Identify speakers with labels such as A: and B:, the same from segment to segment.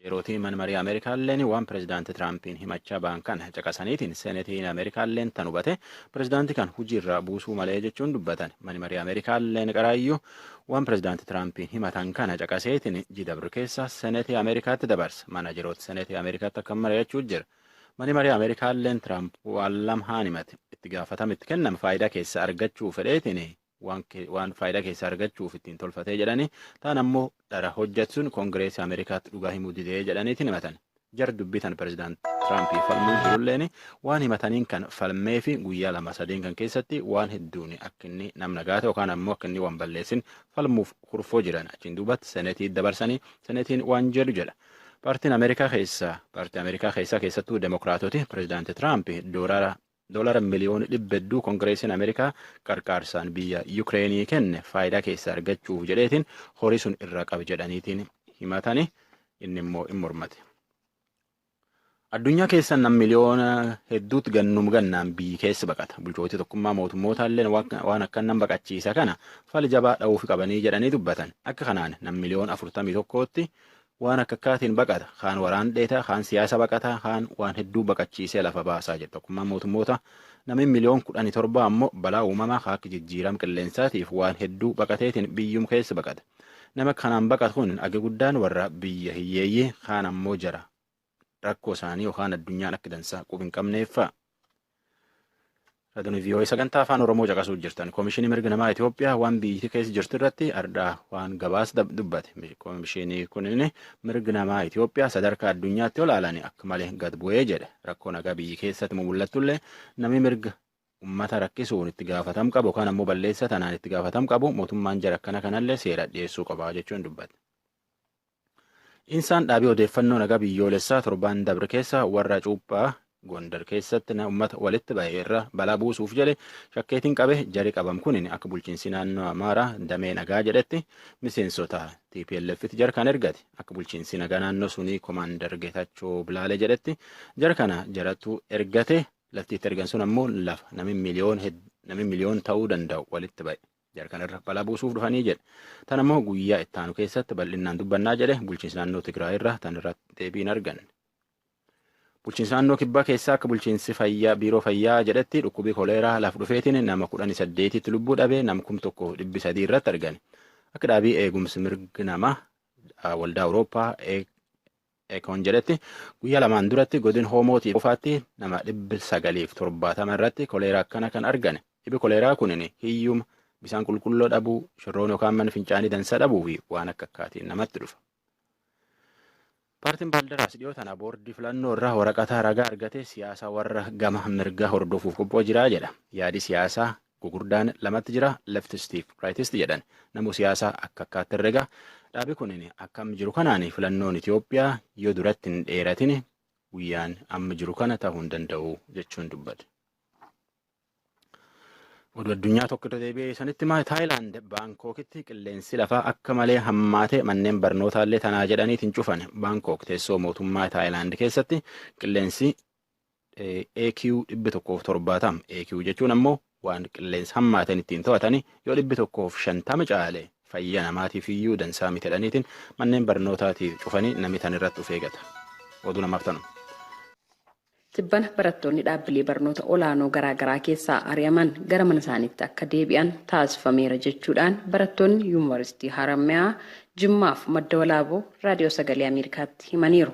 A: Yerootii mana marii Ameerikaalleen waan pirezidaanti Tiraampiin himachaa ba'an kana caqasaniitiin seenetiin Ameerikaalleen tan hubate pirezidaanti kan hojiirraa buusuu malee jechuun dubbatan. Mani marii Ameerikaalleen qaraayyuu waan pirezidaanti Tiraampiin himatan kana caqaseetiin jidabru keessa seenetii Ameerikaatti dabarsa. Manajeroota seenetii Ameerikaatti akka mari'achuu jira. Mani marii Ameerikaalleen Tiraamp waan lamaan himate itti gaafatama itti kenname faayidaa keessa argachuu fedheetiin waan faayidaa keessa argachuuf ittiin tolfatee jedhanii taan ammoo dhara hojjetuun koongireesii Ameerikaatti dhugaa himuu didee jedhaniitiin himatan. Jar dubbitan pirezidaant Tiraampii falmuu jirulleen waan himataniin kan falmee fi guyyaa 2-3 kan keessatti waan hedduun akka inni namna gaata yookaan ammoo akka inni waan balleessin falmuuf kurfoo jiran achiin duubatti senetii dabarsanii senetiin waan jedhu jedha. Paartiin Ameerikaa keessaa paartii Ameerikaa keessaa keessattuu Demokiraatoti pirezidaanti Tiraamp doolara miliyoona 200 koongireesiin Ameerikaa qarqaarsaan biyya Yukireenii kenne faayidaa keessa argachuuf jedheetiin horii sun irraa qabe jedhaniitiin himatanii inni immoo hin mormate. Addunyaa keessa nam miliyoona hedduutti gannum gannaan biyyi keessa baqata. Bulchootii tokkummaa mootummootallee waan akkan nam baqachiisa kana fali jabaa dha'uuf qabanii jedhanii dubbatan. Akka kanaan nam miliyoona 41tti waan akka akkaatiin baqata. Kaan waraan dheeta, kaan siyaasa baqata, kaan waan hedduu baqachiisee lafa baasaa jedha. Tokkummaan mootummoota namni miliyoon 17 ammoo balaa uumamaa akka jijjiirama qilleensaatiif waan hedduu baqateetiin biyyum keessa baqata. Nama kanaan baqatu kun agi guddaan warra biyya hiyyeeyyii kaan ammoo jara rakkoo isaanii yookaan addunyaan akka dansaa quba hin qabneeffa. Raadiyoon VOA sagantaa afaan Oromoo caqasuu jirtan. Koomishinii mirga namaa Itoophiyaa waan biyyi keessa jirtu irratti ardaa waan gabaas dubbate. Koomishinii kunin mirga namaa Itoophiyaa sadarkaa addunyaatti olaalan akka malee gad bu'ee jedhe. Rakkoo nagaa biyyi keessatti mul'attullee namni mirga uummata rakkisuun itti gaafatam qabu yookaan ammoo balleessa tanaan itti gaafatam qabu mootummaan jara akkana kanallee seera dhiyeessuu qaba jechuun dubbate. Insaan dhaabii odeeffannoo nagaa biyyoolessaa torbaan dabre keessa warra cuuphaa Gondar keessatti uummata walitti ba'e irra balaa buusuuf jedhe shakkeetiin qabe jari qabam kun akka bulchiinsi naannoo Amaaraa damee nagaa jedhetti miseensota TPLF'tti jara kan ergate akka bulchiinsi nagaa naannoo sunii koomaandar Geetachoo Bilaalee jedhetti jara kana jarattu ergate lafti itti ergan sun ammoo lafa namni miliyoon ta'uu danda'u walitti ba'e. Jara kanarra balaa buusuuf dhufanii jedhe. Tan ammoo guyyaa itti aanu keessatti bal'inaan dubbannaa jedhe bulchiinsi naannoo Tigraay irra tan irratti deebiin arganne. Bulchiinsi naannoo kibbaa keessaa akka bulchiinsi fayyaa biiroo fayyaa jedhetti dhukkubii koleeraa lafa dhufeetiin nama 18tti lubbuu dhabee nama 1300 irratti argame. Akka dhaabii eegumsi mirga namaa waldaa Awurooppaa Ekoon jedhetti guyyaa lamaan duratti godin hoomootii qofaatti nama 970 irratti koleeraa akkana kan argane. Dhibi koleeraa kunin hiyyuma bisaan qulqulluu dhabuu, shirroon yookaan mana fincaanii dansa dhabuu fi waan akka akkaatiin namatti dhufa. Paartiin Baaldaraas dhiyoo tana boordii filannoo irraa waraqata ragaa argate siyaasa warra gama mirga hordofuuf qophoo jira jedha. Yaadi siyaasaa gugurdaan lamatti jira leftistiif raayitist jedhan. Namu siyaasaa akka akkaatti herrega. Dhaabi kunin akkam jiru kanaan filannoon Itoophiyaa yoo duratti hin dheeratin guyyaan amma jiru kana ta'uu hin danda'u jechuun dubbate. Oduu addunyaa tokko irra deebi'ee sanitti Taayilaand Baankookitti qilleensi lafaa akka malee hammaate manneen barnootaallee tanaa jedhaniitiin cufan. Baankook teessoo mootummaa Taayilaand keessatti qilleensi AQ 170 AQ jechuun ammoo waan qilleensa hammaateen ittiin to'atanii yoo 150 caale fayyaa namaatiif iyyuu dansaa miti jedhaniitiin manneen barnootaatiif cufanii namni tan irratti of eegata. Oduu namaaf tanu.
B: Tibbana barattoonni dhaabbilee barnoota olaanoo garaagaraa keessaa ari'aman gara mana isaaniitti akka deebi'an taasifameera jechuudhaan barattoonni yuunivarsiitii Harammayaa Jimmaaf Madda Walaaboo Raadiyoo Sagalee Ameerikaatti himaniiru.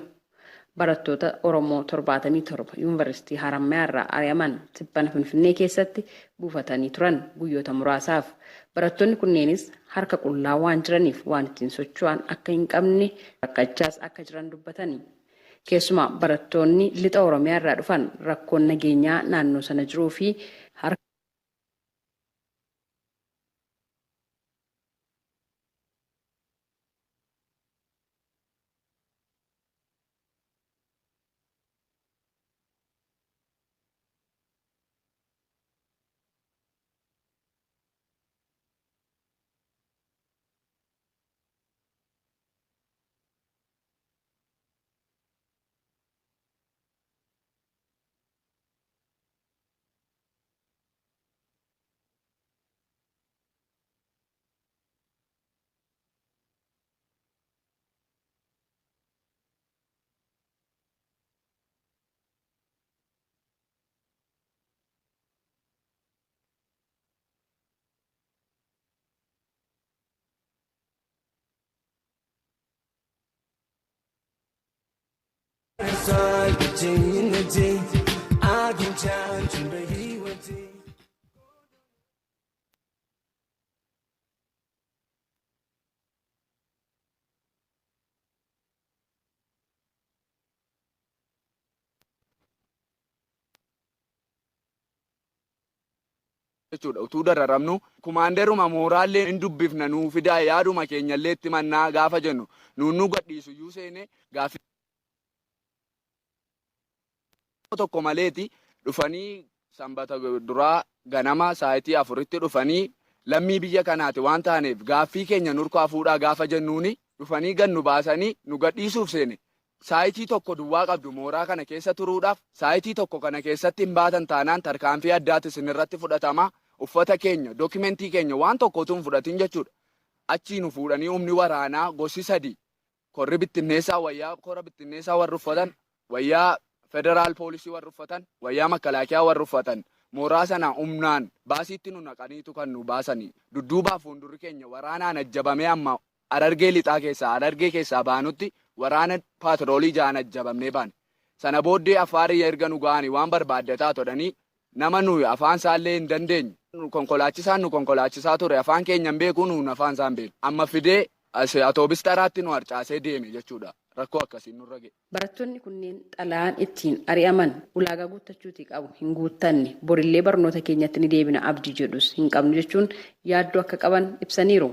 B: Barattoota Oromoo 77 yuunivarsiitii Harammayaa irraa ari'aman tibbana Finfinnee keessatti buufatanii turan guyyoota muraasaaf. Barattoonni kunneenis harka qullaa waan jiraniif waan ittiin socho'an akka hin qabne rakkachaas akka jiran dubbatani. Keessumaa barattoonni lixa Oromiyaa irraa dhufan rakkoon nageenyaa naannoo sana jiruu fi harka
C: Jechuudha utuu dararamnu kumaanderuma mooraallee hin dubbifna nuu fidaa yaaduma keenyallee itti mannaa gaafa jennu nuun nu gadhiisu iyyuu seene gaaffii tokko maleeti dhufanii sanbata duraa ganama saayitii 4tti dhufanii lammii biyya kanaati waan taaneef gaaffii keenya nurkaa fuudhaa gaafa jennuuni dhufanii gad nu baasanii nu gadhiisuuf seene. Saayitii tokko duwwaa qabdu mooraa kana keessa turuudhaaf saayitii tokko kana keessatti hin baatan taanaan tarkaanfii addaati isinirratti fudhatama. Uffata keenya, dookimentii keenya waan tokko utuu hin fudhatin jechuudha. Achii nu fuudhanii humni waraanaa gosi 3 korri bittinneessaa wayyaa kora bittinneessaa warri uffatan, wayyaa federaal poolisii warri uffatan, wayyaa makalaakiyaa warri uffatan mooraa sana humnaan baasiitti nu naqaniitu kan nu baasanii. Dudduubaa fuuldurri keenya waraanaan ajjabamee amma Harargee lixaa keessaa Harargee keessaa baanutti waraana paatroolii 6 ajjabamnee baane. Sana booddee Afaarii erga nu ga'anii waan barbaaddataa todhanii nama nuyi afaan isaallee hin dandeenye. Konkolaachisaan nu konkolaachisaa ture afaan keenya hin beeku nuun afaan isaa hin beeknu. Amma fidee atoobis taraatti nu harcaasee deeme jechuudha. Rakkoo akkasiin nurra ga'e.
B: Barattoonni kunneen xalayaan ittiin ari'aman ulaagaa guuttachuutii qabu hin guuttanne borillee barnoota keenyatti ni deebina abdii jedhus hin qabnu jechuun yaaddoo akka qaban ibsaniiru.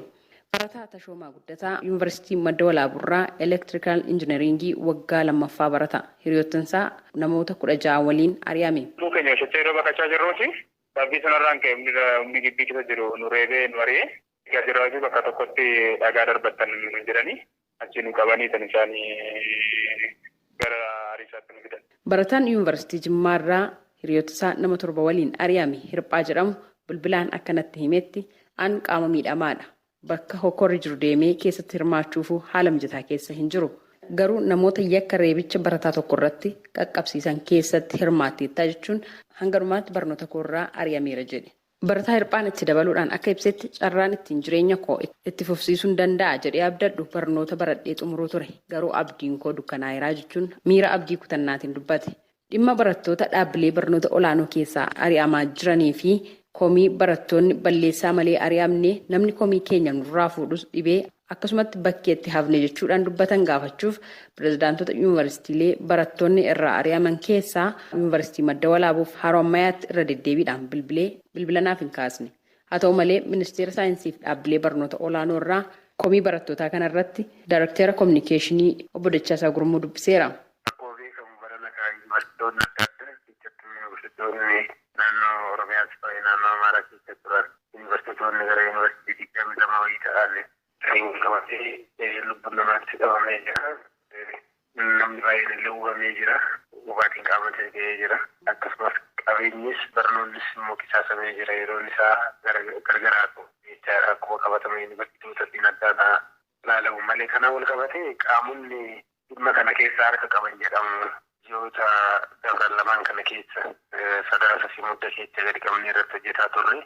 B: Barataa Tashoomaa Guddataa Yuunivarsiitii Madda Walaaburraa Elektirikaal Injinaringii waggaa 2ffaa barata. Hiriyoottansaa namoota 16 waliin ari'ame.
D: Lubbuu keenya oolchachaa yeroo baqachaa jirruuti. Sababii sanarraan ka'e humni gibbii keessa jiru nu reebee nu ari'ee. Gadi bakka tokkotti dhagaa darbattan nu jedhanii achi nu qabanii kan isaanii gara ariisaatti nu fidan.
B: Barataan Yuunivarsiitii Jimmaarraa hiriyootasaa nama 7 waliin ari'ame Hirphaa jedhamu bilbilaan akkanatti himetti an qaama miidhamaadha. Bakka hokkorri jiru deemee keessatti hirmaachuufuu haala mijataa keessa hin jiru. Garuu namoota yakka reebicha barataa tokko irratti qaqqabsiisan keessatti hirmaatteettaa jechuun hanga dhumaatti barnoota koorraa ari'ameera jedhe. Barataa Hirphaan itti dabaluudhaan akka ibsetti carraan ittiin jireenya koo itti fufsiisuun danda'a jedhee abdadhu barnoota baradhee xumuruu ture. Garuu abdiin koo dukkanaa'eeraa jechuun miira abdii kutannaatiin dubbate. Dhimma barattoota dhaabbilee barnoota olaanoo keessaa ari'amaa jiranii fi komii barattoonni balleessaa malee ari'amne namni komii keenya nurraa fuudhus dhibee akkasumatti bakkeetti hafne jechuudhaan dubbatan gaafachuuf pirezidaantota yuunivarsiitiilee barattoonni irraa ari'aman keessaa yuunivarsiitii Madda Walaabuuf Haroo Ammayyaatti irra deddeebiidhaan bilbilee bilbilanaaf hin kaasne. Haa ta'u malee ministeera saayinsii fi dhaabbilee barnoota olaanoo irraa komii barattootaa kanarratti daayirektera kominikeeshinii obbo Dachaasaa Gurmuu dubbiseera.
E: Akkuma beekamu barana yuunivarsiitonni adda addaa keessattuu yuunivarsiitonni naannoo Oromiyaas ta'e naannoo Amaaraa keessa turan yuunivarsiitonni gara yuunivarsiitii 22 wayii ta'an wal qabatee lubbuun namaatti qabamee jira. Namni baay'een illee hubamee jira. Hubaatiin qaama ta'e ga'ee jira. Akkasumas qabeenyis barnoonnis immoo qisaasamee jira. Yeroon isaa gargaraa ta'u jechaadha. Akkuma qabatama yuunivarsiitootatiin adda addaa ilaalamu malee kanaan wal qabatee qaamonni dhimma kana keessa harka qaban jedhamu ji'oota dabran lamaan kana keessa sadaasa fi mudda keessa gadi qabnee irratti hojjetaa turre.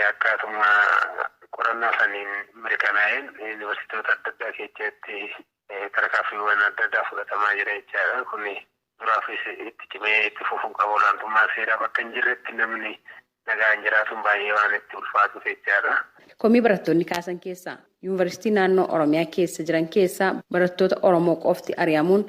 E: Akkaatuma qorannaa saniin mirkanaa'een yuunivarsiitoota adda addaa keessatti tarkaanfiiwwan adda addaa fudhatamaa jira jechaadha. Kun duraafis itti cimee itti fufuu qaba. Olaantummaa seeraa bakka hin jirretti namni nagaan jiraatuun baay'ee waan itti ulfaatuuf jechaadha.
B: Komii barattoonni kaasan keessaa yuunivarsiitii naannoo Oromiyaa keessa jiran keessaa barattoota Oromoo qofti ari'amuun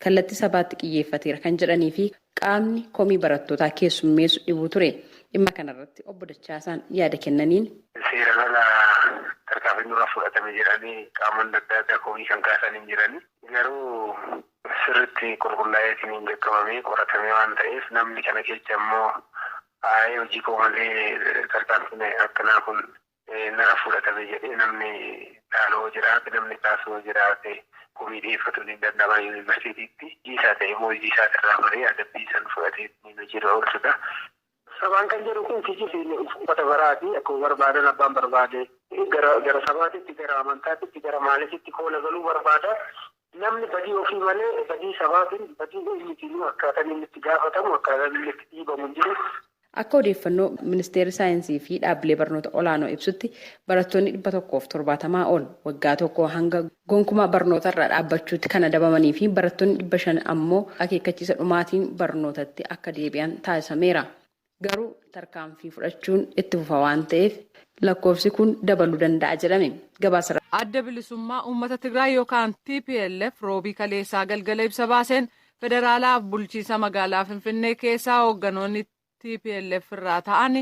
B: kallattii sabaatti xiyyeeffateera kan jedhanii fi qaamni komii barattootaa keessummeessu dhibuu ture. Dhimma kanarratti obbo Dachaasaan yaada kennaniin.
E: Seeraan ala tarkaanfiin nurraa fudhatame jedhanii qaamonni adda addaa komii kan kaasan hin jirani. Garuu sirriitti qulqullaa'eetiin hin qaqqabamee qoratamee waan ta'eef namni kana keessa immoo haa'ee hojii koo malee tarkaanfiin akkanaa kun narra fudhatame jedhee namni dhaaloo jiraate namni kaasoo jiraate komii dhiyeeffatu ni danda'ama yuunivarsiitiitti. Hojii isaa ta'e immoo hojii isaa irraa baree adabbii san fudhatee hojiirra oolchudha. Sabaan kan jedhu kun kijibni uffata baraati. Akkuma barbaadan abbaan barbaade gara sabaatitti, gara amantaatitti, gara maaliifitti koola galuu barbaada. Namni badii ofii malee badii sabaatiin, badii eenyutiin akkaataan inni itti gaafatamu, akkaataan inni itti dhiibamu hin jiru.
B: Akka odeeffannoo ministeerri saayinsii fi dhaabbilee barnoota olaanoo ibsutti barattoonni 170 ol waggaa tokko hanga gonkumaa barnoota irraa dhaabbachuutti kan adabamanii fi barattoonni 500 ammoo akeekkachiisa dhumaatiin barnootatti akka deebi'an taasisameera. Garuu tarkaanfii fudhachuun itti fufa waan ta'eef lakkoofsi kun dabaluu danda'a jedhame. Gabaasa.
F: Adda bilisummaa uummata Tigraay yookaan TPLF roobii kaleessaa galgala ibsa baaseen federaalaaf bulchiisa magaalaa Finfinnee keessaa hoogganoonni TPLF irraa ta'an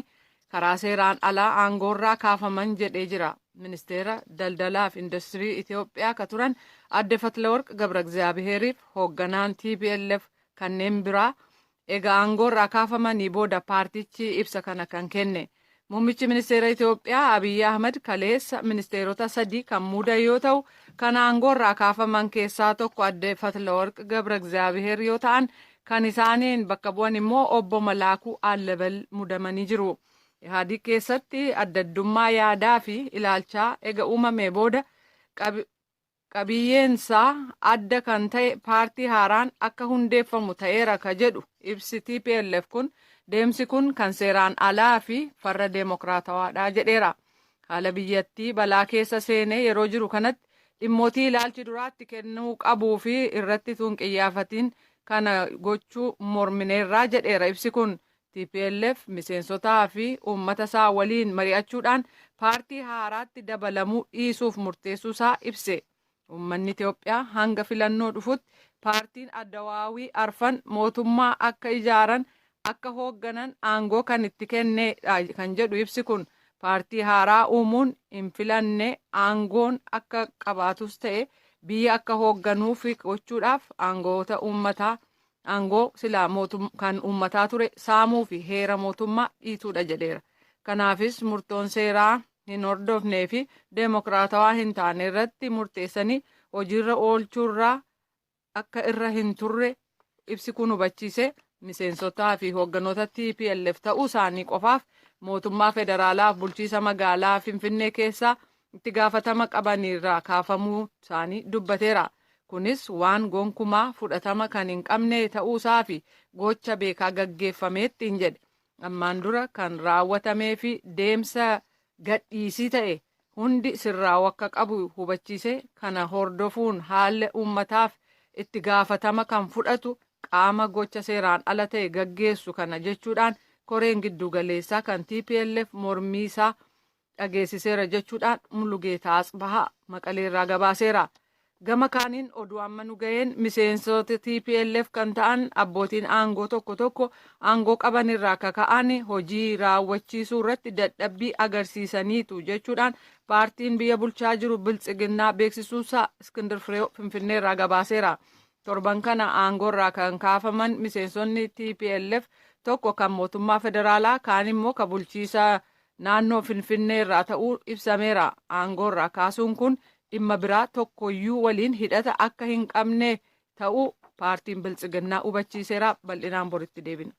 F: karaa seeraan alaa aangoorraa kaafaman jedhee jira. Ministeera daldalaa fi industirii Itoophiyaa ka turan adde Fatlaworq Gabra Egzaabiheeriif hoogganaan TPLF kanneen biraa egaa aangoorraa kaafamanii booda paartichi ibsa kana kan kenne. Muummichi ministeera Itoophiyaa Abiyyi Ahmad kaleessa ministeerota sadii kan muudan yoo ta'u, kan aangoorraa kaafaman keessaa tokko adde Fatlaworq Gabra Egzaabiheer yoo ta'an, kan isaaniin bakka bu'an immoo obbo Malaakuu Allabal mudamanii jiru. Ihaadiq keessatti addaddummaa yaadaa fi ilaalchaa ega uumamee booda qabiyyeensaa adda kan ta'e paartii haaraan akka hundeeffamu ta'eera ka jedhu ibsi TPLF kun deemsi kun kan seeraan alaa fi farra deemokiraatawaadha jedheera. Haala biyyattii balaa keessa seenee yeroo jiru kanatti dhimmootii ilaalchi duraatti kennuu qabuu fi irratti tun qiyyaafatiin kana gochuu mormineerraa jedheera ibsi kun. TPLF miseensotaa fi uummata isaa waliin mari'achuudhaan paartii haaraatti dabalamuu dhiisuuf murteessuu isaa ibse. Uummanni Itoophiyaa hanga filannoo dhufutti paartiin addawaawii arfan mootummaa akka ijaaran akka hoogganan aangoo kan itti kennedha kan jedhu ibsi kun paartii haaraa uumuun hin filanne aangoon akka qabaatus ta'e biyya akka hoogganuuf gochuudhaaf aangoota uummataa aangoo silaa kan uummataa ture saamuu fi heera mootummaa dhiituudha jedheera. Kanaafis murtoon seeraa hin hordofnee fi deemokiraatawaa hin taane irratti murteessanii hojiirra oolchuurraa akka irra hin turre ibsi kun hubachiise. Miseensotaa fi hoogganoota TPLF ta'uu isaanii qofaaf mootummaa federaalaaf bulchiisa magaalaa Finfinnee keessaa itti gaafatama qabanirraa kaafamuu isaanii dubbateera. Kunis waan gonkumaa fudhatama kan hin qabne ta'uusaa fi gocha beekaa gaggeeffameetti hin jedhe. Ammaan dura kan raawwatamee fi deemsa gadhiisii ta'e hundi sirraa'uu akka qabu hubachiise. Kana hordofuun haala uummataaf itti gaafatama kan fudhatu qaama gocha seeraan ala ta'e gaggeessu kana jechuudhaan koreen giddugaleessaa kan TPLF mormiisaa dhageessiseera jechuudhaan Mulugeetaa Atsbahaa Maqaleerraa gabaaseera. Gama kaaniin oduu amma nu ga'een miseensota TPLF kan ta'an abbootiin aangoo tokko tokko aangoo qaban irraa kaka'an hojii raawwachiisuu irratti dadhabbii agarsiisaniitu jechuudhaan paartiin biyya bulchaa jiru Biltsiginnaa beeksisuusaa Iskindir Fireew Finfinneerraa gabaaseera. Torban kana aangoo irraa kan kaafaman miseensonni TPLF tokko kan mootummaa federaalaa kaan immoo kan bulchiisa naannoo Finfinneerraa ta'uu ibsameera. Aangoo irraa kaasuun kun dhimma biraa tokkoyyuu waliin hidhata akka hin qabne ta'uu paartiin Biltsiginnaa hubachiiseera. Bal'inaan boritti deebina.